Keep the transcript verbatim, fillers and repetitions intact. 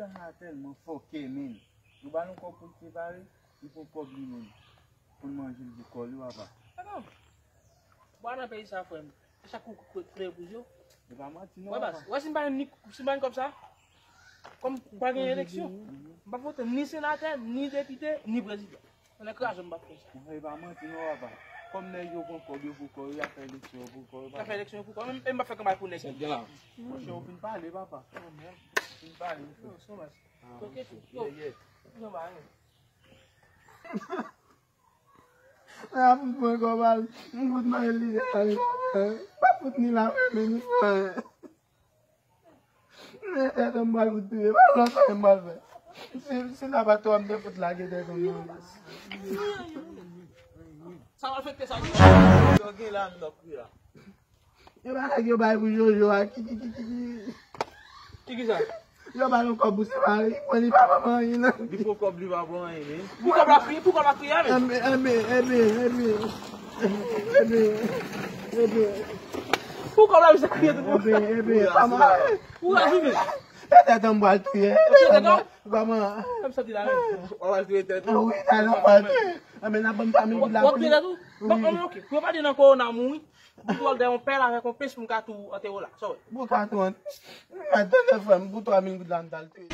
Sa tèlman fòkè, men. Yo ba nou kòb pou n separe, li pran kòb li menm. Pou n manje l pou kò li, papa. Atann. Bwa nan peyi sa, frè m. E sa kou kou kreye pou yo. E pa manti non, papa. Wè si m pa ni, si m pa ni kòb sa, kòm pa gen eleksyon, m pa vote ni senatè, ni depite, ni prezidan. Ann kraze m, m pa fè sa. Mwen, e pa manti non, papa. Kòm nèg yo pran kòb yo pou kò yo, y ap fè eleksyon yo pou kò yo, papa. Y ap fè eleksyon yo pou kò yo, menm, menm pa fè kanpay pou nèg yo. Monchè, ou fin pale, papa. Ou fin pale, monchè. Yo, se yon baz. Ah, ok, monchè. Yo. Yeah, yeah. Yo, ba, yo. Mwen ap fout mwen kòb al, m fout manje li, pa fout ni la menm, ni fè. Men tèt an m pral fout touye, pa lontan m pral fè. Si, si la pa twò, m te fout lage tèt an nan. Sa malfektè sa. Yo gen la, m nan pri la. Yo pa nèg yo bay pou Jojo a, ki, ki, ki, ki, ki. Ki, ki sa? Yo ba nou kòb pou se mari, mwen li pa ban mwen anyen, non. Li pran kòb, li pa ban anyen, men. Pou kòb la kriye, pou kòb la kriye, men. Enben, enben, enben, enben. Enben, enben. Pou kòb la, misye kriye tout. Enben, enben, pa mari. Ou la vini. Tèt an m pral touye. Ou touye tèt ou? Kòman? Kòm sa di la, men. Ou pral touye tèt ou? Wi, tèt an m pral touye. Enben, n ap ban m twa mil goud la. Ou ap touye tèt ou? Non, non, men ok. Pou yo pa di nan kowona mouri. Bout wòl dèyè yon pèl avèk yon pens pou m ka tou antere w la. Sa w wè? Bout ka tou an. Mwen tande frè m, bout twa mil goud la m t al touye.